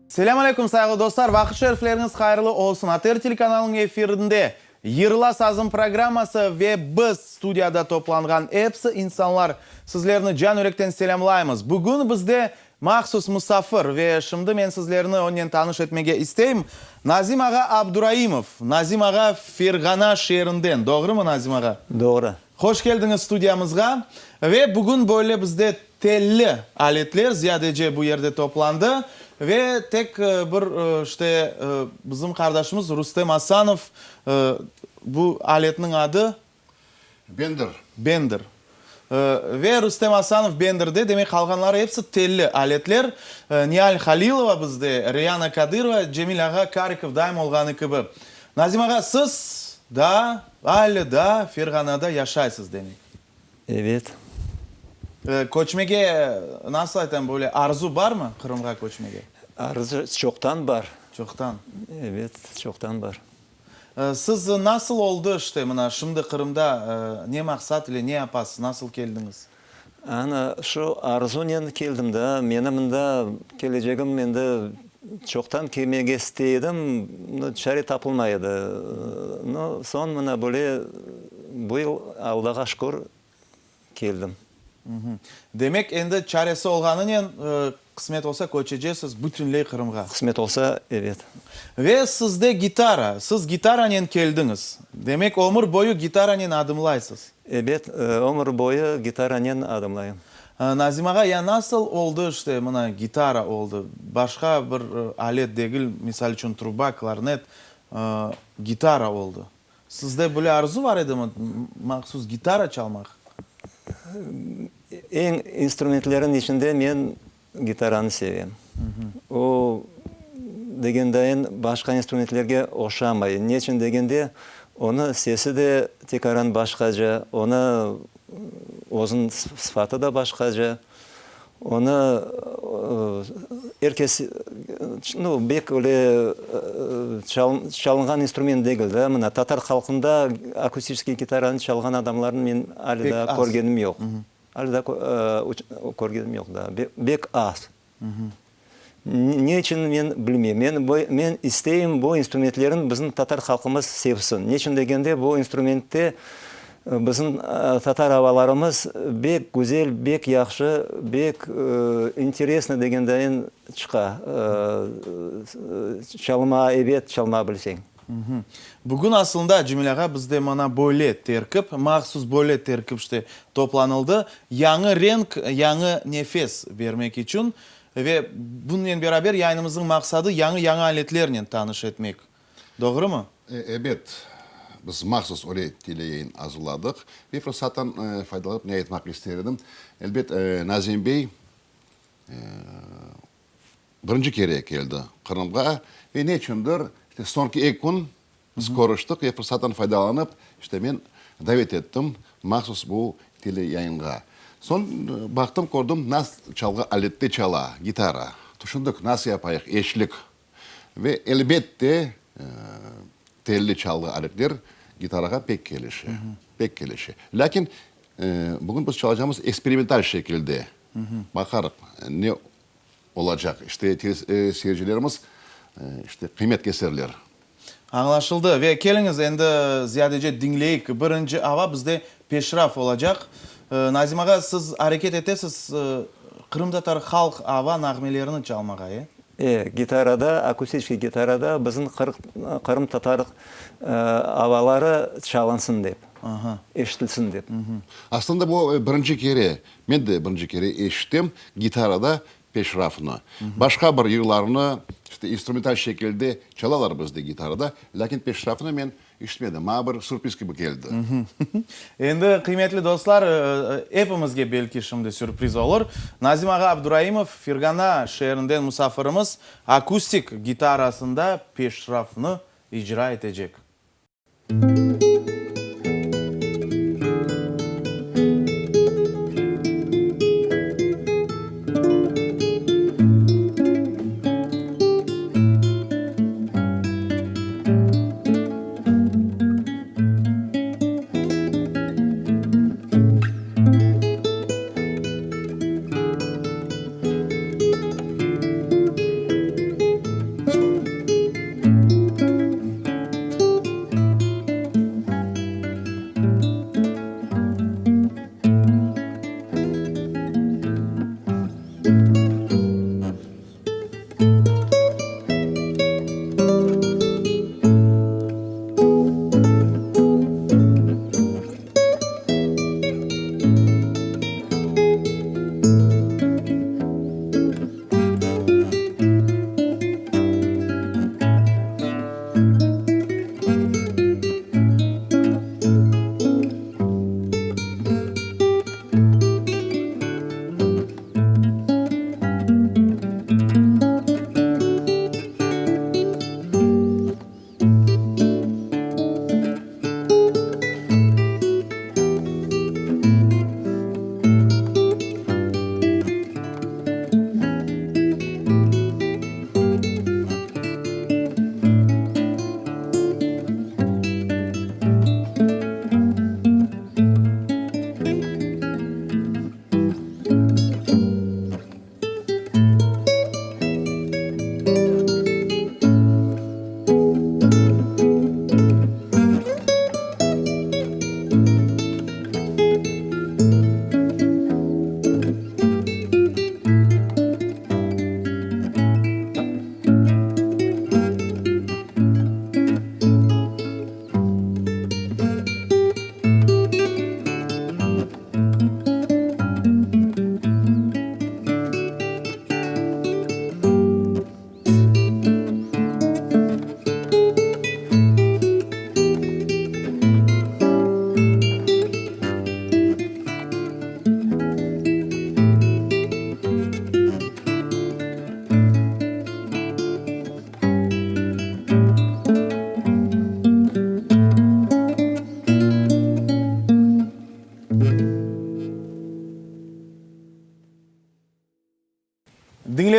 Selâm aleyküm, sayğılı dostlar! Vaqıt şerifleriñiz hayırlı olsun! ATR telekanalınıñ efirinde Yırla sazım programması ve biz, studiyada toplanğan episi insanlar, sizlerni can-yürekten selâmlaymız. Bugün bizde mahsus musafir ve şimdi men sizlerni onen tanış etmege isteyim, Nazim ağa Abduraimov. Nazim ağa Ferğana şeerinden, doğrumı, Nazim ağa? Doğru. Hoş keldiñiz studiyamızğa. Ve bugün böyle bizde telli aletler ziyadece bu yerde toplandı. Ve tek bir işte bizim qardaşımız Rustem Asanov bu aletniñ adı? Bender. Bender. Ve Rustem Asanov benderde, demek qalğanları episi telli aletler. Nial Halilova bizde, Reyana Kadırova, Cemil ağa Karikov daim olğanı kibi. Nazim ağa, siz daa, alli daa Ferğanada yaşaysız demek. Evet. Köçmege, nasıl aytam, böyle arzu barmı Qırımğa köçmege? Arzu çoqtan bar. Çoqtan. Evet, çoqtan bar. Siz nasıl oldı işte, mına şimdi Qırımda ne maqsat ile ne yapasız, nasıl keldiñiz? Ana, şu arzunen keldim da, meni mında kelecegim endi çoqtan kelmege istey edim, no, çare tapılmay edi. No, soñ mına böyle bu yıl, Allağa şükür, keldim. Demek, endi çaresi olğanınen, qısmet olsa, köçecesiz bütünley Qırımğa. Qısmet olsa, ebet. Ve sizde gitara, siz gitaranen keldiñiz. Demek, ömür boyu gitaranen adımlaysız. Ebet, ömür boyu gitaranen adımlayım. Nazim ağa, ya nasıl oldı işte, mına, gitara oldı? Başqa bir alet degil, misal içün, truba, klarnet, gitara oldı. Sizde böyle arzu var edimi, mahsus gitara çalmaq? Eñ instrumentlerniñ içinde men gitaranı sevem. O, degen dayın, başqa instrumentlerge oşamay. Neçün degende, onı sesi de tekaran başqaca, onı özüniñ sıfatı da başqaca. Onı er kes, nu, bek öyle çalınğan instrument degil de. Mına, tatar halqında akustiçeskiy gitaranı çalğan adamlarnı men ale daa körgenim yoq. Ale daa körgenim yoq daa. Bek az. Ne içün men bilmeyim. Men, men isteyim bu instrumentlerni bizim tatar halqımız sevsin. Neçün degende, bu instrumentte bizim tatar avalarımız bek güzel, bek yahşı, bek interesno degendayin çıqa. Çalma, ebet, çalma bilseñ. Bugün aslında, Cemil ağa, bizde mana böyle terkip, mahsus böyle terkip işte toplanıldı, yañı renk, yañı nefes bermek içün ve bunnen beraber yayınımıznıñ maqsadı yañı-yañı aletlernen tanış etmek. Doğrumı? Ebet, biz mahsus öyle teleyayın azırladıq ve fırsattan faydalanıp ne aytmaq ister edim, elbet, Nazim bey birinci kere keldi Qırımğa ve neçündir, işte, soñki eki kün biz körüştik ve fırsattan faydalanıp, işte, men davet ettim mahsus bu teleyayınğa. Soñ baqtım, kördim, nasıl çalğı alette çala, gitara. Tüşündik, nasıl yapayıq, eşlik. Ve elbette, telli çalğı aletler gitarağa pek kelişe, pek kelişe. Lâkin bugün biz çalacağımız eksperimental şekilde. Baqarıq, ne olacaq. İşte, seyircilerimiz, işte, qıymet keserler. Añlaşıldı. Ve keliñiz, endi ziyadece diñleyik. Birinci ava bizde peşraf olacaq. Nazim ağa, siz areket etesiz qırımtatar halq ava nağmelerini çalmağa, e? E, gitarada, akustiçeskiy gitarada bizim qırımtatar avaları çalınsın dep, eşitilsin dep. Aslında bu birinci kere, men de birinci kere eşitem gitarada peşrafnı. Başqa bir yırlarnı işte instrumental şekilde çalalar bizde gitarada, lâkin peşrafnı men eşitmedim. Maña bir sürpriz kibi keldi. Endi, qıymetli dostlar, epimizge belki şimdi sürpriz olur. Nazim ağa Abduraimov, Fergana şeerinden musafirimiz, akustik gitarasında peşrafnı icra etecek.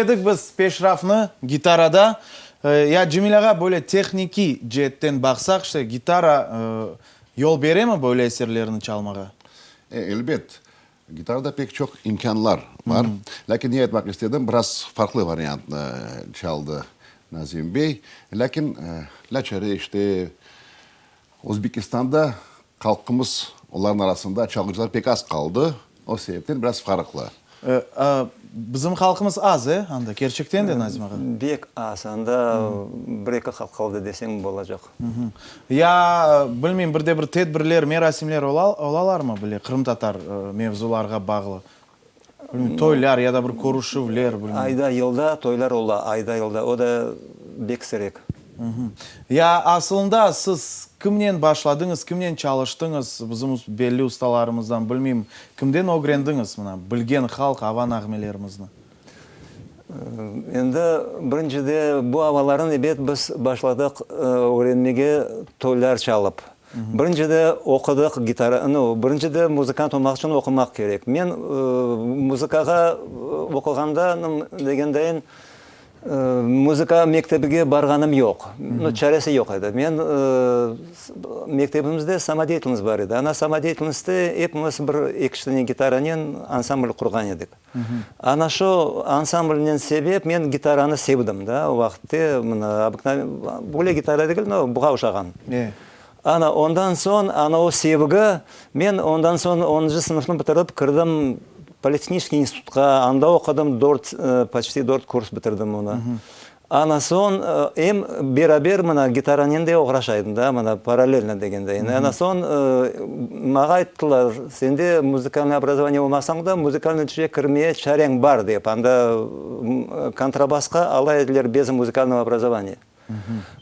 Diñledik biz Peşrafnı gitarada. Ya Cemil ağa, böyle tehnikiy ceetten baqsaq, işte gitara yol beremi böyle eserlerni çalmağa? Elbet, gitarada pek çoq imkânlar bar. Lâkin ne aytmaq istedim, biraz farqlı variantnı çaldı Nazim bey. Lâkin lâçare işte Özbekistanda halqımız, olarnıñ arasında çalğıcılar pek az qaldı, o sebepten biraz farqlı. Bizim halqımız az, e, anda, kerçekten de, Nazim ağa? Bek az, anda bir-eki halq qaldı deseñ bolacaq. Ya, bilmeyim, bir de bir tedbirler, merasimler olalarmı bile, qırımtatar mevzularğa bağlı? Bilmeyim, toylar ya da bir körüşüvler, bilmeyim. Ayda, yılda toylar ola, ayda, yılda, o da bek sirek. Ya asılında siz kimnen başladıñız, kimnen çalıştıñız, bizim belli ustalarımızdan, bilmeyim, kimden ögrendiñiz mına bilgen halq ava nağmelerimizni? Endi birincide bu avalarnı ebet biz başladıq ögrenmege toylar çalıp. Birincide oqudıq gitara, nu, birincide muzıkant olmaq içün oqumaq kerek. Men muzıkağa oquğanda, degendeyin, muzıka mektebige barğanım yoq. Nu, çaresi yoq edi. Men mektebimizde samodeyatelnost bar edi. Ana samodeyatelnostte epimiz bir eki üç dane gitaranen ansambl qurğan edik. Ana şu ansamblnen sebep men gitaranı sevdim da, o vaqıtte mına böyle gitara degil, no, buğa oşağan. Ana ondan soñ, ana o sevgi, men ondan soñ onuncı sınıfnı bitirip kirdim politehniçeskiy institutqa, anda oqudım, dört, poçti dört kurs bitirdim onı. Ana soñ em beraber mına gitaranen de oğraşa edim da, mına paralelno degendeyin. Ana soñ mağa ayttılar, sende muzıkalnıy obrazovaniye olmasañ da, muzıkalnıy uçilişege kirmeye çareñ bar dep. Anda kontrabasqa ala ediler bez muzıkalnogo obrazovaniya.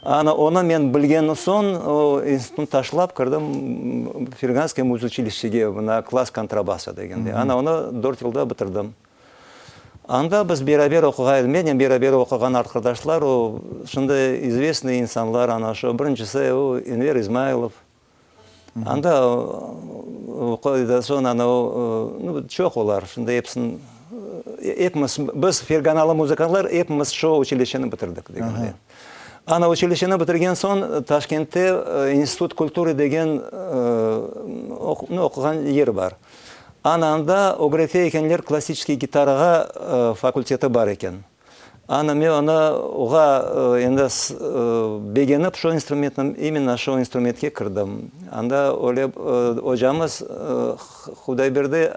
Ana onı men bilgen soñ, o institutnı taşlap kirdim Ferganskiy muzuçilişçege, mına klass kontrabasa degende. Ana onı dört yılda bitirdim. Anda biz beraber oquğa edik. Mennen beraber oquğan arqadaşlar, o, şimdi izvestnıy insanlar, ana şu, birincisi, o, Enver İzmaylov. Anda oquy edi, soñ ana o, nu, çoq olar, şimdi episini, epimiz, biz ferganalı muzıkantlar epimiz şu uçilişçeni bitirdik, degende. Ana uçilişçeni bitirgen soñ Taşkentte İnstitut kulturı degen, nu, oquğan yer bar. Ana anda ögrete ekenler klassiçeskiy gitarağa fakulteti bar eken. Ana men onı oğa endi begenip şu instrumentni imenno şu instrumentke kirdim. Anda öyle ocamız Hudayberdi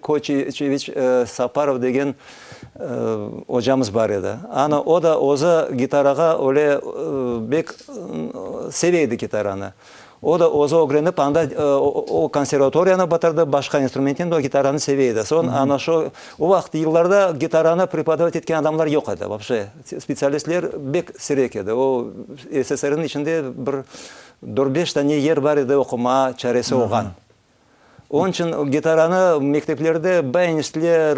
Koçiçeviç Saparov degen ocamız bar edi. Ana o da özü gitarağa öyle bek seve edi gitaranı. O da özü ögrenip, anda o konservatoriyanı bitirdi, başqa instrumentten de o gitaranı seve edi. Soñ ana şu, o vaqıt yıllarda gitaranı prepodavat etken adamlar yoq edi, vapşe, spetsialistler bek sirek edi. O SSRniñ içinde bir dört-beş tane yer bar edi oqumağa çaresi olğan. Onıñ içün gitaranı mekteplerde bayanistler,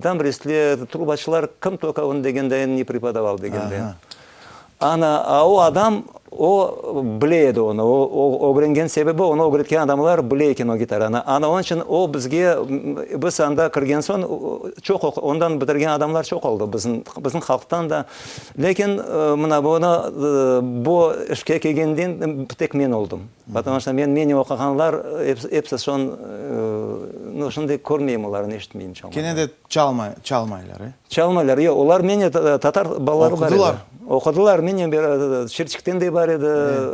dambristler, trubaçılar, kim tolko onı degendayin ne prepodaval degendayin. Ana, a o adam, o bile edi onı, o ögrengen sebebi, onı ögretken adamlar bile eken o gitaranı. Ana, onıñ içün o bizge, biz anda kirgen soñ, çoq ondan bitirgen adamlar çoq oldı bizim, bizim halqtan da. Lâkin mına bunı, bu işke kelgenden tek men oldım. Potomu şto men, menen oquğanlar episi soñ, nu, şimdi körmeyim olarnı, eşitmeyim çalğanlarını. Kene de çalmay, çalmaylar, e? Çalmaylar, yoq, olar menen tatar balaları bar edi. Oqudılar. Oqudılar, menen beraber, Çirçikten de bar edi,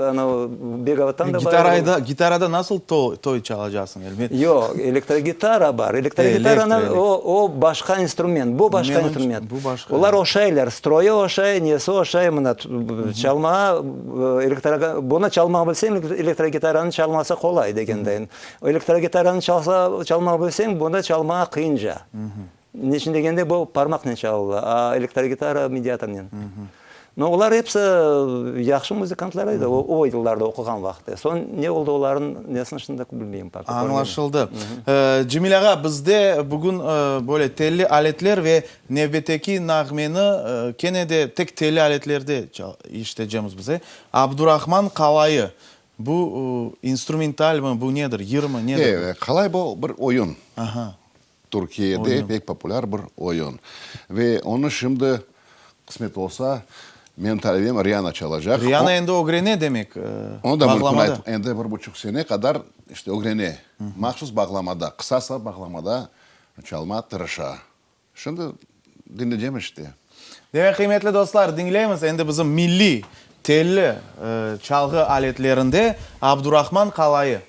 ana, Begovattan da bar edi. Gitarayda, gitarada nasıl toy çalacaqsıñ, elbet? Yoq, elektrogitara bar. Elektrogitaranı, o, o başqa instrument, bu başqa instrument. Bu başqa. Olar oşaylar, stroyı oşay, nesi oşay, mına, çalmağa, elektro, bunı çalmağa bilseñ, elektrogitaranı çalması qolay degendeyin. Elektrogitaranı çalsa, çalmağa bilseñ, bunı çalmağa qıyınca. Neçün degende, bu parmaqnen çalıla, a elektrogitara mediatornen. No, olar episi yahşı muzıkantlar edi, o yıllarda oquğan vaqıtta. Soñ ne oldı olarnıñ nesini şimdi bilmeyim. Añlaşıldı. Cemil ağa, bizde bugün böyle telli aletler ve nevbetteki nağmeni kene de tek telli aletlerde işitecemiz biz, e? Abdurahman qalayı. Bu instrumentalmi, bu nedir, yırmı, nedir? Qalay bu bir oyun. Aha. Türkiyede pek populâr bir oyun. Ve onı şimdi, qısmet olsa, menim talebem Riana çalacaq. Riana endi ögrene, demek, Onı da mümkün endi bir buçuq sene qadar işte ögrene. Mahsus bağlamada, qısa sap bağlamada çalma tırışa. Şimdi diñleycem işte. Demek, qıymetli dostlar, diñleymiz endi bizim milliy telli çalğı aletlerinde Abdurahman Qalayı.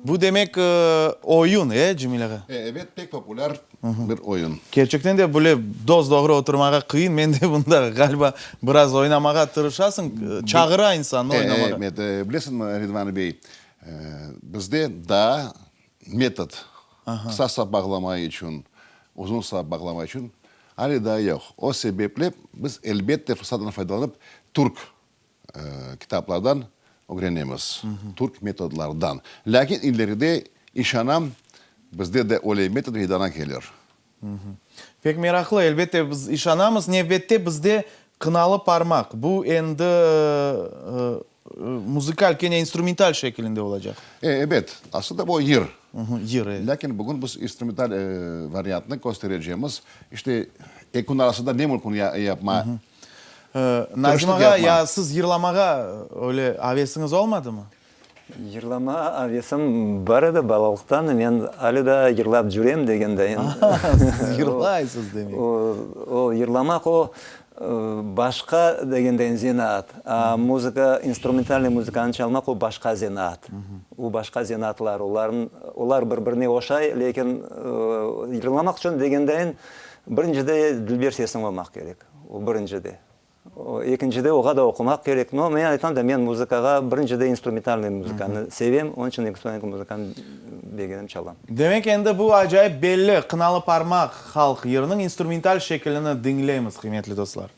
Bu demek oyun, e, Cemil ağa? Ebet, pek populâr bir oyun. Kerçekten de böyle dos-doğru oturmağa qıyın. Men de bunda, ğaliba, biraz oynamağa tırışasıñ, çağıra insannı oynamağa. Ebet, bilesiñmi, Ridvan bey, bizde daa metod, qısa sap bağlama içün, uzun sap bağlama içün ale daa yoq. O sebeple biz, elbette, fırsattan faydalanıp, türk kitaplardan ögrenemiz, türk metodlardan. Lâkin ileride, işanam, bizde de öyle metod meydana kelir. Pek meraqlı, elbette, biz işanamız. Nevbette bizde Qınalı parmaq. Bu endi muzıkal, kene instrumental şekilinde olacaq. Ebet, aslında bu yır. Yır, evet. Lâkin bugün biz instrumental variantnı kösterecemiz. İşte, eki kün arasında ne mümkün yapma. Nazim ağa, ya siz yırlamağa öyle avesiñiz olmadımı? Yırlama avesim bar edi balalıqtan, men ale daa yırlap cürem degendeyin. Siz yırlaysız demek. O, yırlamaq o, başqa degendeyin zenaat. A muzıka, instrumentalnıy muzıkanı çalmaq o başqa zenaat. O başqa zenaatlar, olarnıñ, olar bir-birine oşay, lâkin yırlamaq içün degendeyin birincide dülber sesiñ olmaq kerek. O birincide. Ekincide oğa da oqumaq kerek. No, men aytam da, men muzıkağa, birincide instrumentalnıy muzıkanı sevem, onıñ içün instrumentalnıy muzıkanı begenim, çalam. Demek, endi bu acayip belli Qınalı parmaq halq yırınıñ instrumental şekilini diñleymiz, qıymetli dostlar.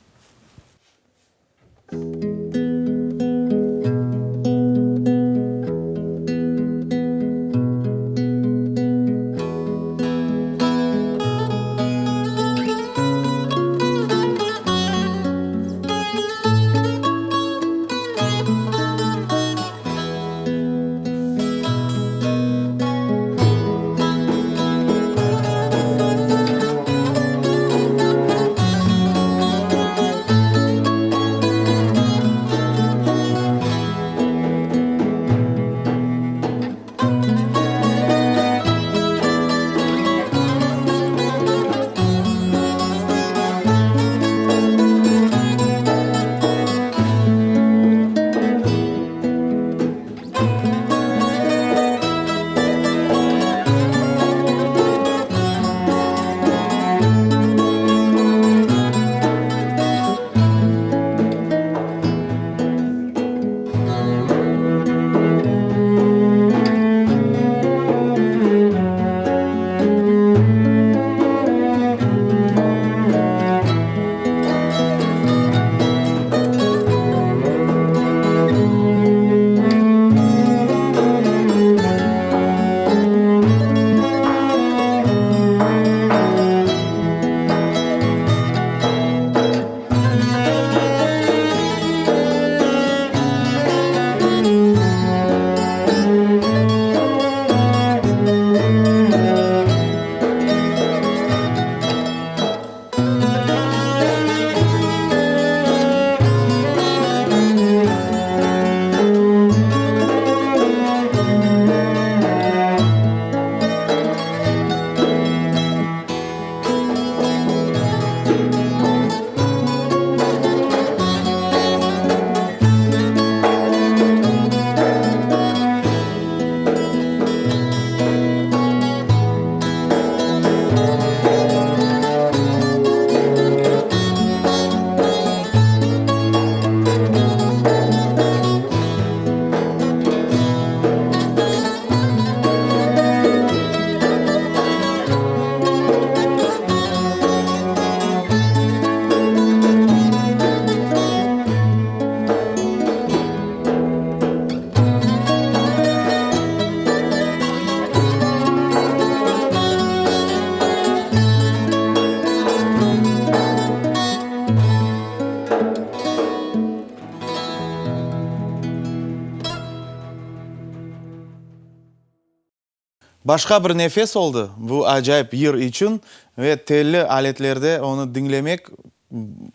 Başqa bir nefes oldı bu acayip yır içün ve telli aletlerde onı diñlemek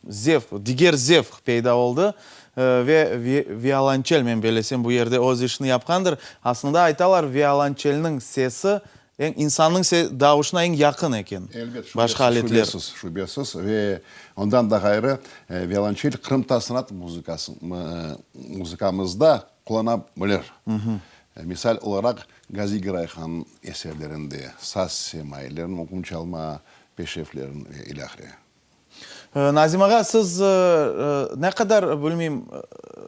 zevq, diger zevq peyda oldı. Ve violonçel, men bellesem, bu yerde öz işini yapqandır. Aslında aytalar, violonçelniñ sesi eñ insannıñ davuşına eñ yaqın eken. Elbet, Başqa aletler. şübesiz, şübesiz. Ve ondan da ğayrı, violonçel qırımtatar sanat muzıkası, muzıkamızda qullana bilir. Misal olaraq, Gazi Girayhannıñ eserlerinde saz semaylerin mümkün çalma, peşevlerin ve ilâhre. Nazim ağa, siz ne qadar, bilmeyim,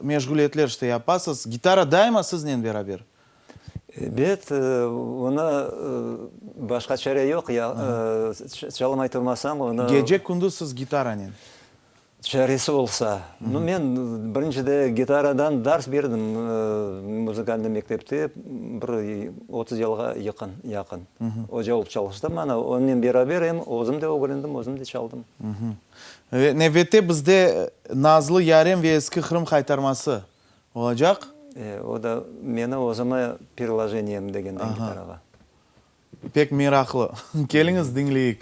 meşğuliyetler işte yapasız? Gitara daima siznen beraber? Ebet, onı başqa çare yoq, ya, çalmay turmasañ, onı. Gece-kündüz siz gitaranen? Çaresi olsa. Nu, men birincide gitaradan dars berdim muzıkalnıy mektepte, bir 30 yılğa yaqın, yaqın. Oca olıp çalıştım, ana, onen beraber em özüm de ögrendim, özüm de çaldım. Ve nevbette bizde Nazlı yarem ve Eski Qırım haytarması olacaq. E, o da meni özüme prilojeniyem degenden gitarağa. Pek meraqlı. Keliñiz, diñleyik.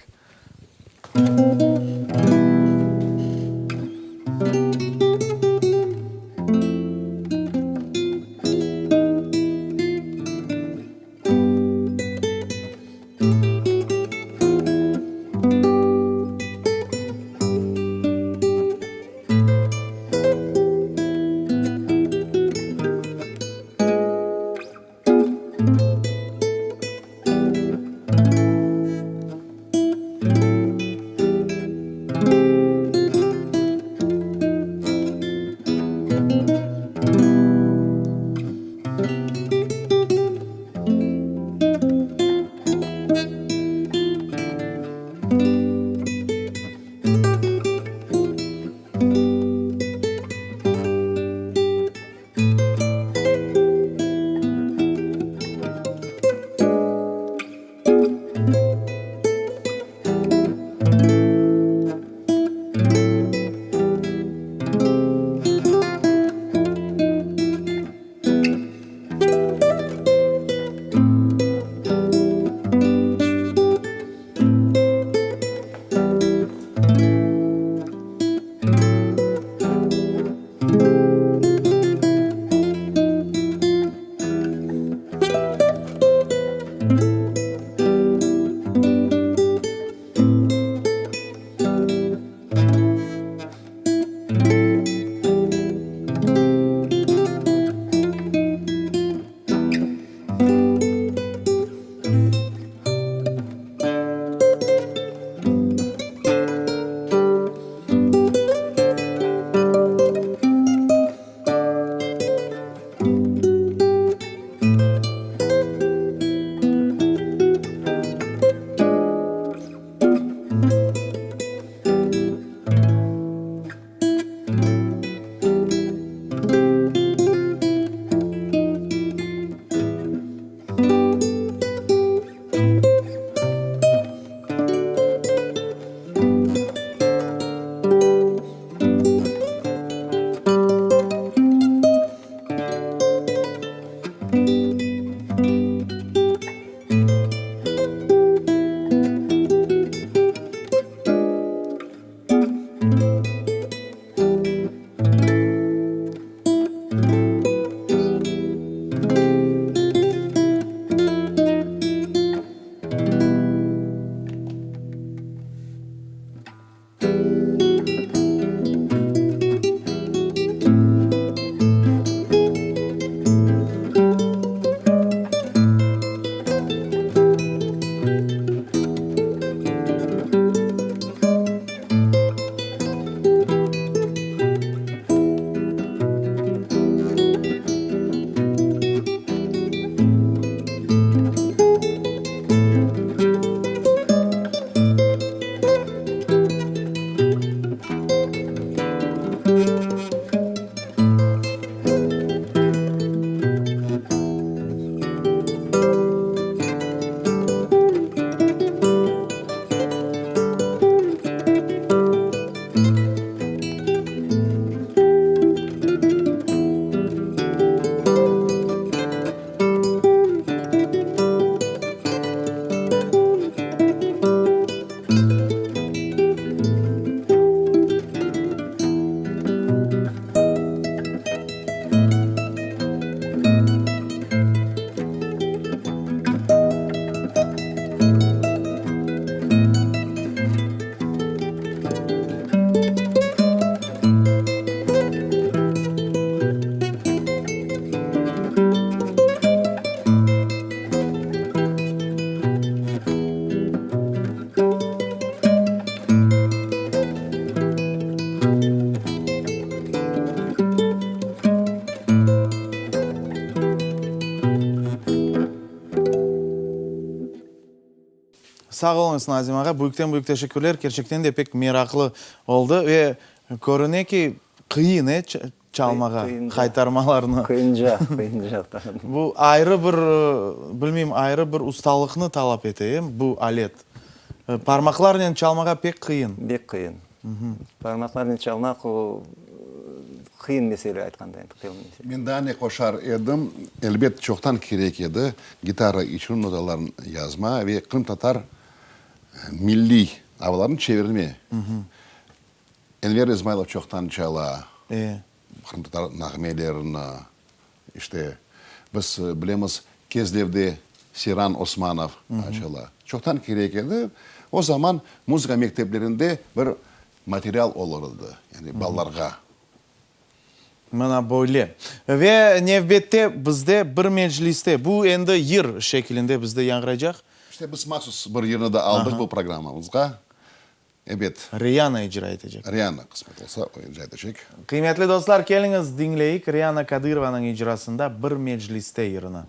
Sağ oluñız, Nazim ağa, büyükten-büyük teşekkürler, kerçekten de pek meraqlı oldı ve körüne ki, qıyın, e, çalmağa haytarmalarnı. Qıyınca, qıyınca. Bu ayrı bir, bilmeyim, ayrı bir ustalıqnı talap ete, e, bu alet. Parmaqlarnen çalmağa pek qıyın. Bek qıyın. Parmaqlarnen çalmaq o, qıyın mesele, aytqanda endi, qıyın mesele. Men daa ne qoşar edim, elbet, çoqtan kerek edi gitara içün notalarnı yazma ve qırımtatar milliy avalarını çevirme. Enver İzmaylov çoqtan çala qırımtatar nağmelerini. İşte, biz bilemiz, Kezlevde Seyran Osmanov çala. Çoqtan kerek edi. O zaman muzıka mekteplerinde bir material olur edi, yani balalarğa. Mına böyle. Ve nevbette bizde bir mecliste, bu endi yır şekilinde bizde yañğıraycaq. İşte, biz mahsus bir yırnı da aldıq bu programmamızğa. Ebet. Riyana icra etecek. Riyana, qısmet olsa, o icra etecek. Qıymetli dostlar, keliñiz, diñleyik Riyana Kadırovanıñ icrasında Bir mecliste yırını.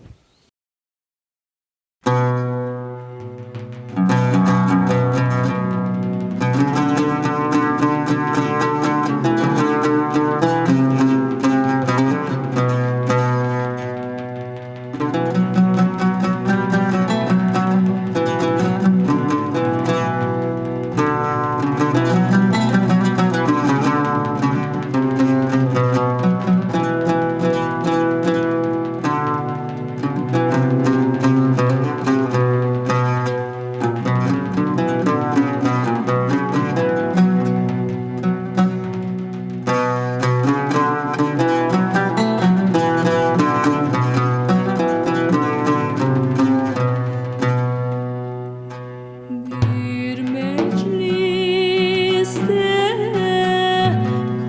Bir mecliste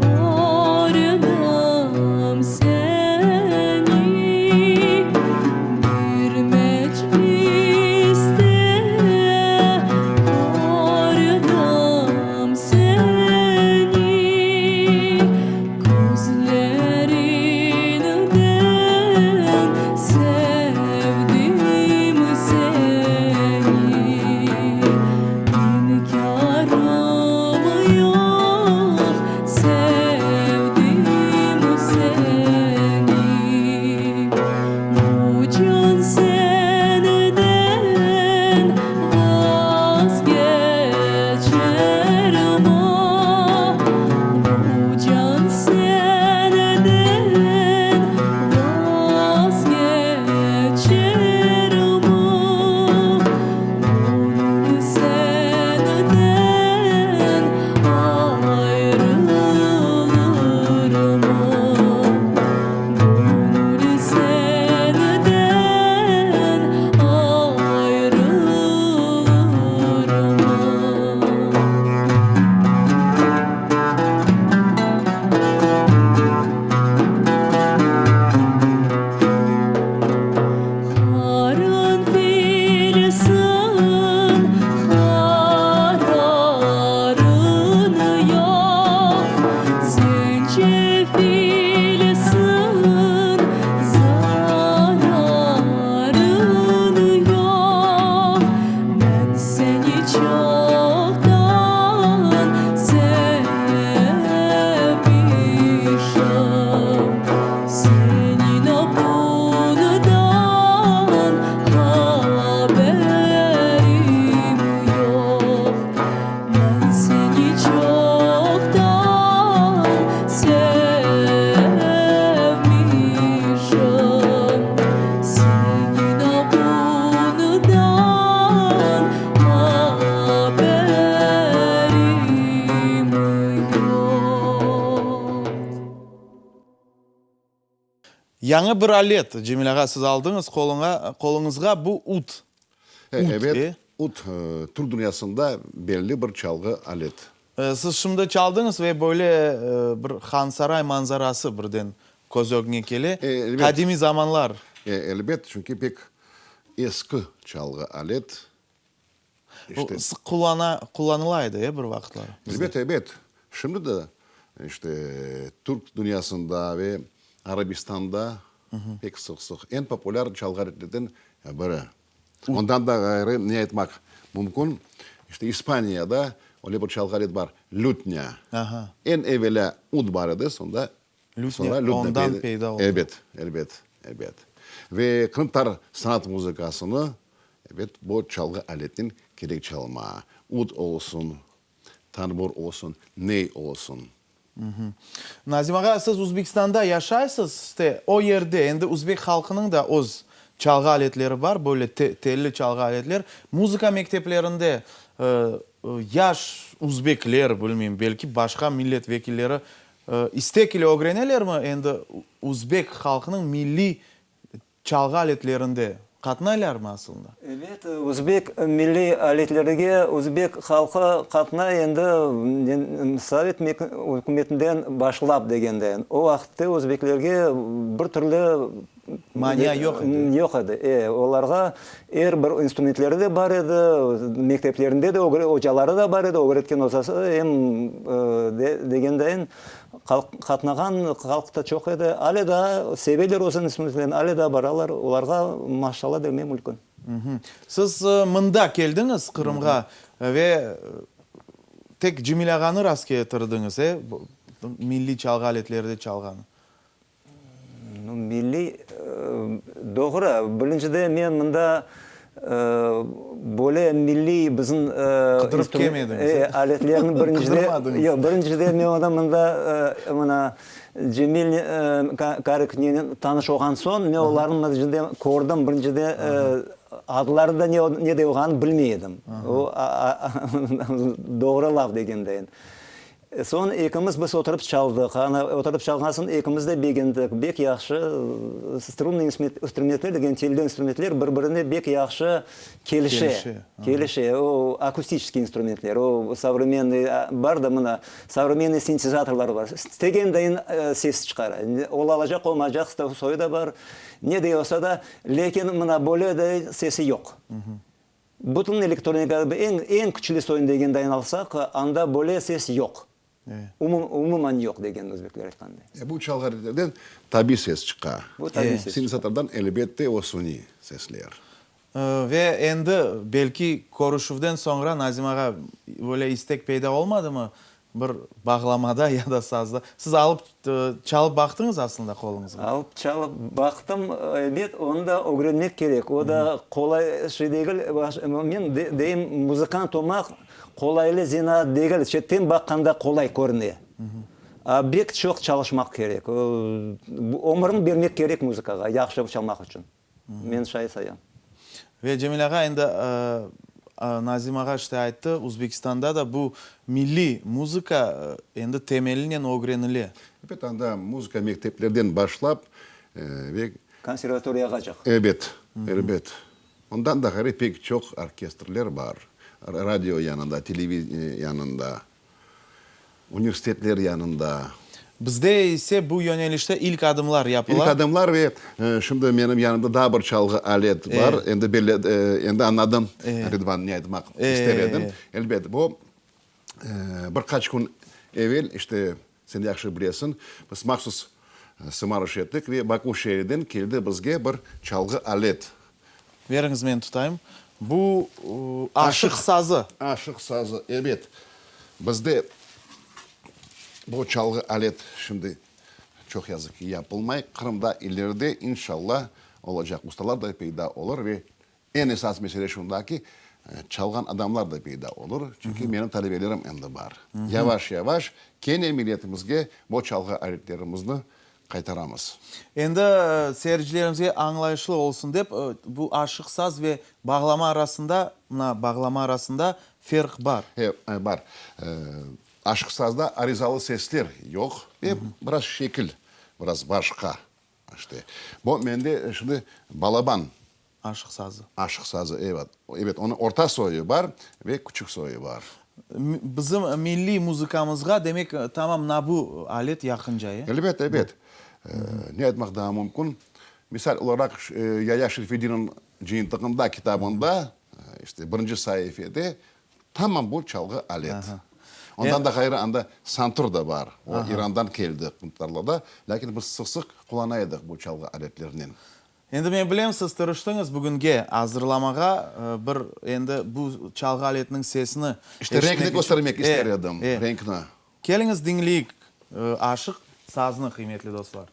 kördim seni, Bir mecliste kördim seni, Közleriñden sevdim seni, İnkârım yoq, sevdim seni. Bu can senden vazgeçer mi? Bu can senden vazgeçer mi? Gönül senden ayrılır mı? Gönül senden ayrılır mı? Qaranfilsiñ, qararıñ yoq, Zencefilsiñ, zararıñ yoq. Men seni çoqtan sevmişim, Seniñ bundan haberim yoq. Men seni çoqtan sevmişim, Seniñ bundan haberim yoq. Yañı bir alet, Cemil ağa, siz aldıñız qoluña, qoluñızğa bu ud. Ud, Ebet, e? ud, türk dünyasında belli bir çalğı alet. Siz şimdi çaldıñız ve böyle bir Hansaray manzarası birden köz ögüñe kele. Elbet. Qadimiy zamanlar. Elbet, çünki pek eski çalğı alet. Bu sıq qullana, qullanıla edi, e, bir vaqıtları bizde. Elbet, elbet. Şimdi de, işte, türk dünyasında ve Arabistanda pek sıq-sıq, eñ populâr çalğı aletlerden biri. Ondan da ğayrı ne aytmaq mümkün, işte İspaniyada öyle bir çalğı alet bar, lütnya. Eñ evelâ ud bar edi, soñra lütnya ondan peyda oldı. Elbet, elbet, elbet. Ve qırımtatar sanat muzıkasını, elbet, bu çalğı aletnen kerek çalma. Ud olsun, tanbur olsun, ney olsun. Nazim ağa, siz Uzbekistanda yaşaysız, işte, o yerde endi uzbek halqınıñ da öz çalğı aletleri bar, böyle telli çalğı aletler. Muzıka mekteplerinde yaş uzbekler, bilmeyim, belki başqa millet vekilleri istek ile ögrenelermi endi uzbek halqınıñ milliy Çalğı aletlerinde qatnaylarmı asılında? Ebet, özbek milliy aletlerige özbek halqı qatnay endi sovet ükümetinden başlap degende. O vaqıtte özbeklerge bir türlü Mania yoq edi. Yoq edi, e. Olarğa er bir instrumentleri de bar edi, mekteplerinde de ocaları da bar edi, ögretken ocası em degendeyin Qatnağan halq da çoq edi. Ale daa seveler öz instrumentlerini, ale daa baralar. Olarğa maşallah demem mümkün. Siz mında keldiñiz, Qırımğa, ve tek Cemil ağanı rastketirdiñiz, e, milliy çalğı aletleride çalğanı. Milliy, doğru. Birincide men mında Böyle milliy bizim Qıdırıp kelmediñiz, aletlerni birincide, yoq, birincide men onı mında mına Cemil Kariknen tanış olğan soñ, men olarnı birincide kördim, birincide adları da ne de olğanını bilmey edim. O, doğru laf degendeyin. Soñ ekimiz biz oturıp çaldıq. Ana, oturıp çalğan soñ ekimiz de begendik. Bek yahşı strunnıy instrumentler degen telli instrumentler bir-birine bek yahşı kelişe. Kelişe. O, akustiçeskiy instrumentler. O, sovremennıy bar da mına, sovremennıy sintezatorlar bar. İstegendeyin ses çıqara. Ola alacaq, olmaycaq soyu da bar. Ne de olsa da, lâkin mına böyle de sesi yoq. Bütün elektronika, eñ, eñ küçlü soyun degen dayın alsaq, anda böyle ses yoq. Umuman yoq degen özbekler aytqanday. E, bu çalğı aletlerden tabiy ses çıqa. Bu tabiy ses çıqa. Sintezatordan, elbette, o suniy sesler. Ve endi, belki, körüşüvden soñra, Nazim ağa, böyle istek peyda olmadımı, Bir bağlamada ya da sazda. Siz alıp çalıp baqtıñız aslında qoluñızğa? Alıp çalıp baqtım, ebet, onı da ögrenmek kerek. O da qolay şey degil. Men deyim, muzıkant olmaq qolaylı zenaat degil. Çetten baqqanda qolay körüne. A bek çoq çalışmaq kerek. Ömüriñ bermek kerek muzıkağa, yahşı çalmaq içün. Men şay sayam. Ve Cemil ağa, endi Nazim ağa işte ayttı, Uzbekistanda da bu milliy muzıka endi temelinen ögrenile. Ebet, anda muzıka mekteplerden başlap ve. Konservatoriyağacaq. Ebet, elbet. Ondan da ğayrı pek çoq orkestrler bar, radio yanında, televideniye yanında. Universitetler yanında. Bizde ise bu yönelişte ilk adımlar yapıla. İlk adımlar ve şimdi menim yanımda daa bir çalğı alet bar. Endi belli, endi añladım, Ridvan, ne aytmaq ister edim. Elbet, bu bir qaç kün evel, işte, sen yahşı bilesiñ, biz mahsus sımarış ettik ve Baku şeeriden keldi bizge bir çalğı alet. Beriñiz, men tutayım. Bu aşıq sazı. Aşıq sazı, ebet. Bizde bu çalğı alet şimdi, çoq yazıq ki, yapılmay. Qırımda ileride, inşallah, olacaq. Ustalar da peyda olur ve eñ esas mesele şunda ki, çalğan adamlar da peyda olur. Çünki menim talebelerim endi bar. Yavaş-yavaş kene milletimizge bu çalğı aletlerimizni qaytaramız. Endi seyircilerimizge añlayışlı olsun dep, bu aşıq saz ve bağlama arasında, mına, bağlama arasında ferq bar. E, bar. Aşıq sazda arizalı sesler yoq ve biraz şekil biraz başqa. İşte, bu mende şimdi balaban. Aşıq sazı. Aşıq sazı, evet. Evet, onıñ orta soyu bar ve küçük soyu bar. Bizim milliy muzıkamızğa, demek, tamam na bu alet yaqınca, e? Elbet, elbet. Ne aytmaq daa mümkün? Misal olaraq, Yaya Şerfedinniñ cıyıntığında, kitabında, işte, birinci saifede tamam bu çalğı alet. Ondan da ğayrı anda santur da bar. O, İrandan keldi qırımtatarlarda, lâkin biz sıq-sıq qullana edik bu çalğı aletlernen. Endi men bilem, siz tırıştıñız bugünge azırlamağa bir endi bu çalğı aletiniñ sesini İşte renkni eşitmek içün. köstermek E, ister edim, e. renkni. Keliñiz diñleyik Aşıq saznı, qıymetli dostlar.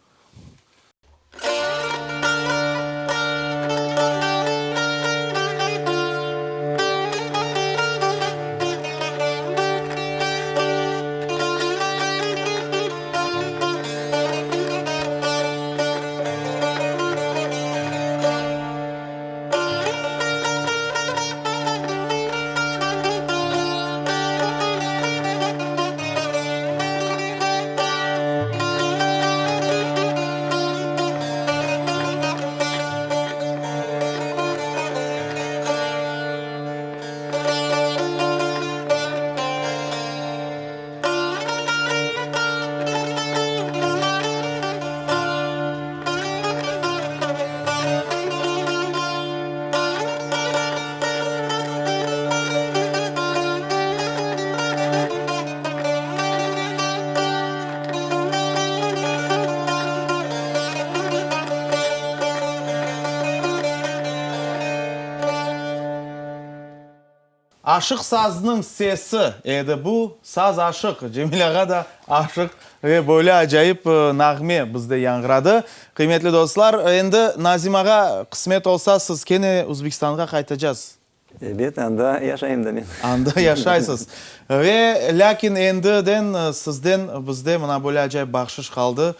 Aşıq saznıñ sesi edi bu, saz aşıq, Cemil ağa da aşıq ve böyle acayip nağme bizde yañğıradı. Qıymetli dostlar, endi Nazim ağa, qısmet olsa, siz kene Üzbekistanğa qaytacaz. Ebet, anda yaşayım da men. Anda yaşaysız. Ve lâkin endiden sizden bizde mına böyle acayip bahşış qaldı.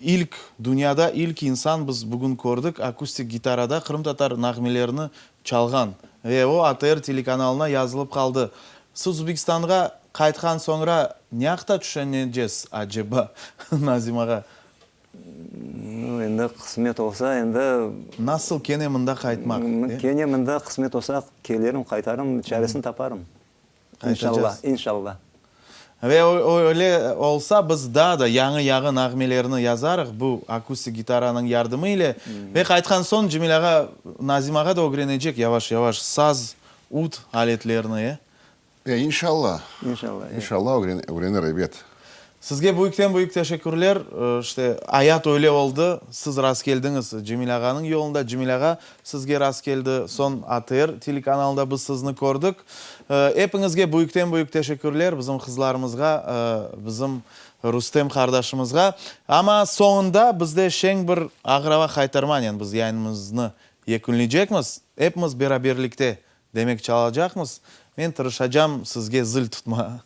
İlk, dünyada ilk insan biz bugün kördik, akustik gitarada qırımtatar nağmelerini çalğan ve o ATR telekanalına yazılıp qaldı. Siz Üzbekistanğa qaytqan soñra ne aqta tüşenecez aceba, Nazim ağa? Nu, endi qısmet olsa, endi. Nasıl kene mında qaytmaq? Kene mında qısmet olsa, kelirim, qaytarım, çaresini taparım. İnşalla, inşalla. Ve öyle olsa, biz daa da yañı-yañı nağmelerni yazarıq bu akustik gitaranıñ yardımı ile. Ve qaytqan soñ Cemil ağa, Nazim ağa da ögrenecek yavaş-yavaş saz, ud aletlerini, e? E, inşalla. İnşalla, e. İnşalla ögrenir, ebet. Sizge büyükten-büyük teşekkürler. İşte, ayat öyle oldı, siz rastkeldiñiz Cemil ağanıñ yolunda, Cemil ağa sizge rastkeldi, soñ ATR telekanalında biz sizni kördik. Epiñizge büyükten-büyük teşekkürler, bizim qızlarımızğa, bizim Rustem qardaşımızğa. Amma soñunda bizde şeñ bir ağır ava qaytarmanen biz yayınımıznı yekünleycekmiz. Epimiz beraberlikte Demek çalacaqmız. Men tırışacam sizge zil tutma.